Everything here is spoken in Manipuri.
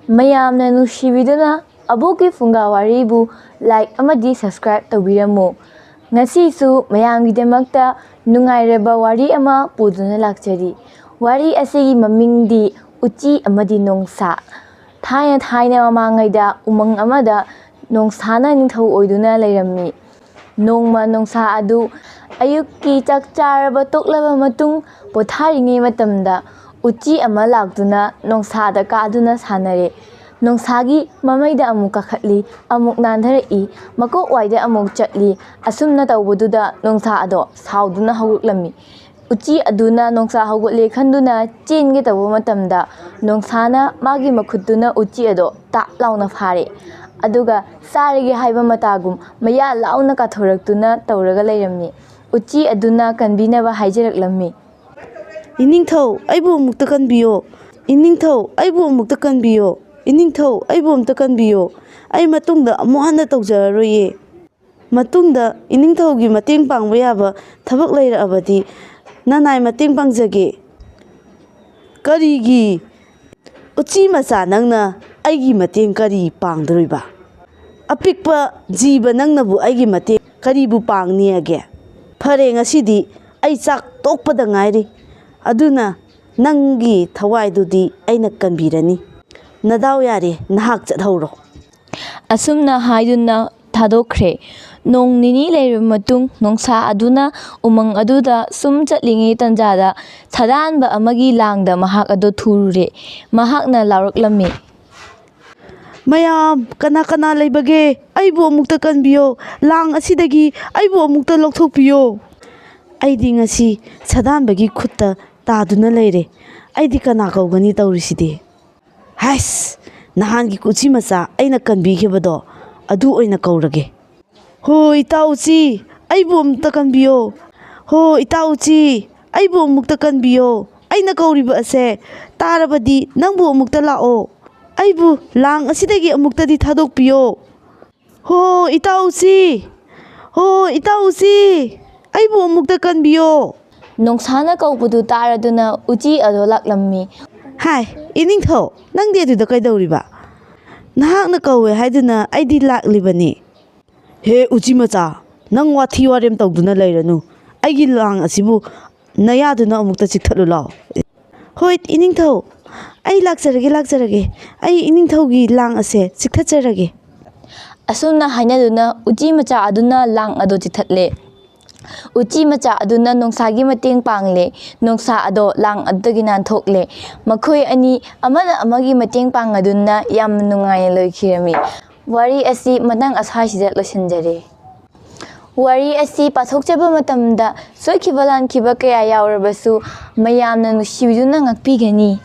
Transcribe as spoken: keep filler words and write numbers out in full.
ꯃꯌꯥꯝꯅ ꯅꯨꯡꯁꯤꯕꯤꯗꯨꯅ ꯑꯕꯣꯛꯀꯤ ꯐꯨꯡꯒꯥ ꯋꯥꯔꯤꯕꯨ like ꯑꯃꯗꯤ subscribe ꯇꯧꯕꯤꯔꯝꯃꯨ꯫ ꯉꯁꯤꯁꯨ ꯃꯌꯥꯝꯒꯤꯗꯃꯛꯇ ꯅꯨꯡꯉꯥꯏꯔꯕ ꯋꯥꯔꯤ ꯑꯃ ꯄꯨꯗꯨꯅ ꯂꯥꯛꯆꯔꯤ꯫ ꯋꯥꯔꯤ ꯑꯁꯤꯒꯤ ꯃꯃꯤꯡꯗꯤ ꯎꯆꯤ ꯑꯃꯗꯤ ꯅꯣꯡꯁꯥ꯫ ꯊꯥꯏꯅ ꯊꯥꯏꯅ ꯃꯃꯥꯡꯉꯩꯗ ꯎꯃꯪ ꯑꯃꯗ ꯅꯣꯡꯁꯥꯅ ꯅꯤꯡꯊꯧ ꯑꯣꯏꯗꯨꯅ ꯂꯩꯔꯝꯃꯤ꯫ ꯅꯣꯡꯃ ꯅꯣꯡꯁꯥ ꯑꯗꯨ ꯑꯌꯨꯛꯀꯤ ꯆꯥꯛ ꯆꯥꯔꯕ ꯇꯣꯛꯂꯕ ꯃꯇꯨꯡ ꯄꯣꯊꯥꯔꯤꯉꯩ ꯃꯇꯝꯗ ꯎꯆꯤ ꯑꯃ ꯂꯥꯛꯇꯨꯅ ꯅꯣꯡꯁꯥꯗ ꯀꯥꯗꯨꯅ ꯁꯥꯟꯅꯔꯦ꯫ ꯅꯣꯡꯁꯥꯒꯤ ꯃꯃꯩꯗ ꯑꯃꯨꯛ ꯀꯥꯈꯠꯂꯤ, ꯑꯃꯨꯛ ꯅꯥꯟꯊꯔꯛꯏ, ꯃꯀꯣꯛ ꯋꯥꯏꯗ ꯑꯃꯨꯛ ꯆꯠꯂꯤ꯫ ꯑꯁꯨꯝꯅ ꯇꯧꯕꯗꯨꯗ ꯅꯣꯡꯁꯥ ꯑꯗꯣ ꯁꯥꯎꯗꯨꯅ ꯍꯧꯒꯠꯂꯝꯃꯤ꯫ ꯎꯆꯤ ꯑꯗꯨꯅ ꯅꯣꯡꯁꯥ ꯍꯧꯒꯠꯂꯦ ꯈꯟꯗꯨꯅ ꯆꯦꯟꯒꯦ ꯇꯧꯕ ꯃꯇꯝꯗ ꯅꯣꯡꯁꯥꯅ ꯃꯥꯒꯤ ꯃꯈꯨꯠꯇꯨꯅ ꯎꯆꯤ ꯑꯗꯣ ꯇꯥꯞ ꯂꯥꯎꯅ ꯐꯥꯔꯦ꯫ ꯑꯗꯨꯒ ꯆꯥꯔꯒꯦ ꯍꯥꯏꯕ ꯃꯇꯥꯒꯨꯝ ꯃꯌꯥ ꯂꯥꯎꯅ ꯀꯥꯊꯣꯔꯛꯇꯨꯅ ꯇꯧꯔꯒ ꯂꯩꯔꯝꯃꯤ꯫ ꯎꯆꯤ ꯑꯗꯨꯅ ꯀꯟꯕꯤꯅꯕ ꯍꯥꯏꯖꯔꯛꯂꯝꯃꯤ꯫ "ꯏꯅꯤꯡꯊꯧ, ꯑꯩꯕꯨ ꯑꯃꯨꯛꯇ ꯀꯟꯕꯤꯌꯣ꯫ ꯏꯅꯤꯡꯊꯧ, ꯑꯩꯕꯨ ꯑꯃꯨꯛꯇ ꯀꯟꯕꯤꯌꯣ꯫ ꯏꯅꯤꯡꯊꯧ, ꯑꯩꯕꯨ ꯑꯃꯨꯛꯇ ꯀꯟꯕꯤꯌꯣ꯫ ꯑꯩ ꯃꯇꯨꯡꯗ ꯑꯃꯨꯛ ꯍꯟꯅ ꯇꯧꯖꯔꯔꯣꯏꯌꯦ꯫ ꯃꯇꯨꯡꯗ ꯏꯅꯤꯡꯊꯧꯒꯤ ꯃꯇꯦꯡ ꯄꯥꯡꯕ ꯌꯥꯕ ꯊꯕꯛ ꯂꯩꯔꯛꯑꯕꯗꯤ ꯅꯅꯥꯏ ꯃꯇꯦꯡ ꯄꯥꯡꯖꯒꯦ꯫" "ꯀꯔꯤꯒꯤ? ꯎꯆꯤ ꯃꯆꯥ ꯅꯪꯅ ꯑꯩꯒꯤ ꯃꯇꯦꯡ ꯀꯔꯤ ꯄꯥꯡꯗꯣꯔꯤꯕ? ꯑꯄꯤꯛꯄ ꯖꯤꯕ ꯅꯪꯅꯕꯨ ꯑꯩꯒꯤ ꯃꯇꯦꯡ ꯀꯔꯤꯕꯨ ꯄꯥꯡꯅꯤꯑꯒꯦ? ꯐꯔꯦ, ꯉꯁꯤꯗꯤ ꯑꯩ ꯆꯥꯛ ꯇꯣꯛꯄꯗ ꯉꯥꯏꯔꯤ, ꯑꯗꯨꯅ ꯅꯪꯒꯤ ꯊꯋꯥꯏꯗꯨꯗꯤ ꯑꯩꯅ ꯀꯟꯕꯤꯔꯅꯤ꯫ ꯅꯗꯥꯎ ꯌꯥꯔꯦ, ꯅꯍꯥꯛ ꯆꯠꯍꯧꯔꯣ꯫" ꯑꯁꯨꯝꯅ ꯍꯥꯏꯗꯨꯅ ꯊꯥꯗꯣꯛꯈ꯭ꯔꯦ꯫ ꯅꯣꯡ ꯅꯤꯅꯤ ꯂꯩꯔꯕ ꯃꯇꯨꯡ ꯅꯣꯡꯁꯥ ꯑꯗꯨꯅ ꯎꯃꯪ ꯑꯗꯨꯗ ꯁꯨꯝ ꯆꯠꯂꯤꯉꯩ ꯇꯟꯖꯥꯗ ꯁꯥꯗꯥꯟꯕ ꯑꯃꯒꯤ ꯂꯥꯡꯗ ꯃꯍꯥꯛ ꯑꯗꯨ ꯊꯨꯔꯨꯔꯦ꯫ ꯃꯍꯥꯛꯅ ꯂꯥꯎꯔꯛꯂꯝꯃꯤ꯫ "ꯃꯌꯥꯝ, ꯀꯅꯥ ꯀꯅꯥ ꯂꯩꯕꯒꯦ? ꯑꯩꯕꯨ ꯑꯃꯨꯛꯇ ꯀꯟꯕꯤꯌꯣ꯫ ꯂꯥꯡ ꯑꯁꯤꯗꯒꯤ ꯑꯩꯕꯨ ꯑꯃꯨꯛꯇ ꯂꯧꯊꯣꯛꯄꯤꯌꯣ꯫ ꯑꯩꯗꯤ ꯉꯁꯤ ꯁꯥꯗꯥꯟꯕꯒꯤ ꯈꯨꯠꯇ ꯇꯥꯗꯨꯅ ꯂꯩꯔꯦ꯫ ꯑꯩꯗꯤ ꯀꯅꯥ ꯀꯧꯒꯅꯤ ꯇꯧꯔꯤꯁꯤꯗꯤ? ꯍꯥꯏꯁ, ꯅꯍꯥꯟꯒꯤ ꯎꯆꯤ ꯃꯆꯥ ꯑꯩꯅ ꯀꯟꯕꯤꯈꯤꯕꯗꯣ, ꯑꯗꯨ ꯑꯣꯏꯅ ꯀꯧꯔꯒꯦ꯫ ꯍꯣ, ꯏꯇꯥ ꯎꯆꯤ, ꯑꯩꯕꯨ ꯑꯃꯨꯛꯇ ꯀꯟꯕꯤꯌꯣ꯫ ꯍꯣ, ꯏꯇꯥ ꯎꯆꯤ, ꯑꯩꯕꯨ ꯑꯃꯨꯛꯇ ꯀꯟꯕꯤꯌꯣ꯫ ꯑꯩꯅ ꯀꯧꯔꯤꯕ ꯑꯁꯦ ꯇꯥꯔꯕꯗꯤ ꯅꯪꯕꯨ ꯑꯃꯨꯛꯇ ꯂꯥꯛꯑꯣ꯫ ꯑꯩꯕꯨ ꯂꯥꯡ ꯑꯁꯤꯗꯒꯤ ꯑꯃꯨꯛꯇꯗꯤ ꯊꯥꯗꯣꯛꯄꯤꯌꯣ꯫ ꯍꯣ, ꯏꯇꯥ ꯎꯆꯤ! ꯍꯣ, ꯏꯇꯥ ꯎꯆꯤ! ꯑꯩꯕꯨ ꯑꯃꯨꯛꯇ ꯀꯟꯕꯤꯌꯣ!" ꯅꯣꯡꯁꯥꯅ ꯀꯧꯕꯗꯨ ꯇꯥꯔꯗꯨꯅ ꯎꯆꯤ ꯑꯗꯣ ꯂꯥꯛꯂꯝꯃꯤ꯫ ꯍꯥꯏ, ꯏꯅꯤꯡꯊꯧ, ꯅꯪꯗꯤ ꯑꯗꯨꯗ ꯀꯩꯗꯧꯔꯤꯕ? ꯅꯍꯥꯛꯅ ꯀꯧꯋꯦ ꯍꯥꯏꯗꯨꯅ ꯑꯩꯗꯤ ꯂꯥꯛꯂꯤꯕꯅꯤ꯫ ꯍꯦ ꯎꯆꯤ ꯃꯆꯥ, ꯅꯪ ꯋꯥꯊꯤ ꯋꯥꯔꯦꯝ ꯇꯧꯗꯨꯅ ꯂꯩꯔꯅꯨ꯫ ꯑꯩꯒꯤ ꯂꯥꯡ ꯑꯁꯤꯕꯨ ꯅꯌꯥꯗꯨꯅ ꯑꯃꯨꯛꯇ ꯆꯤꯛꯊꯠꯂꯨ ꯂꯥꯎ꯫ ꯍꯣꯏ ꯏꯅꯤꯡꯊꯧ, ꯑꯩ ꯂꯥꯛꯆꯔꯒꯦ, ꯂꯥꯛꯆꯔꯒꯦ꯫ ꯑꯩ ꯏꯅꯤꯡꯊꯧꯒꯤ ꯂꯥꯡ ꯑꯁꯦ ꯆꯤꯛꯊꯠꯆꯔꯒꯦ꯫ ꯑꯁꯨꯝꯅ ꯍꯥꯏꯅꯗꯨꯅ ꯎꯆꯤ ꯃꯆꯥ ꯑꯗꯨꯅ ꯂꯥꯡ ꯑꯗꯨ ꯆꯤꯛꯊꯠꯂꯦ꯫ ꯎꯆꯤ ꯃꯆꯥ ꯑꯗꯨꯅ ꯅꯣꯡꯁꯥꯒꯤ ꯃꯇꯦꯡ ꯄꯥꯡꯂꯦ꯫ ꯅꯣꯡꯁꯥ ꯑꯗꯣ ꯂꯥꯡ ꯑꯗꯨꯗꯒꯤ ꯅꯥꯟꯊꯣꯛꯂꯦ꯫ ꯃꯈꯣꯏ ꯑꯅꯤ ꯑꯃꯅ ꯑꯃꯒꯤ ꯃꯇꯦꯡ ꯄꯥꯡꯅꯗꯨꯅ ꯌꯥꯝꯅ ꯅꯨꯡꯉꯥꯏꯅ ꯂꯩꯈꯤꯔꯝꯃꯤ꯫ ꯋꯥꯔꯤ ꯑꯁꯤ ꯃꯇꯥꯡ ꯑꯁ꯭ꯋꯥꯏꯁꯤꯗ ꯂꯣꯏꯁꯤꯟꯖꯔꯦ꯫ ꯋꯥꯔꯤ ꯑꯁꯤ ꯄꯥꯊꯣꯛꯆꯕ ꯃꯇꯝꯗ ꯁꯣꯏꯈꯤꯕ ꯂꯥꯟꯈꯤꯕ ꯀꯌꯥ ꯌꯥꯎꯔꯕꯁꯨ ꯃꯌꯥꯝꯅ ꯅꯨꯡꯁꯤꯕꯤꯗꯨꯅ ꯉꯥꯛꯄꯤꯒꯅꯤ꯫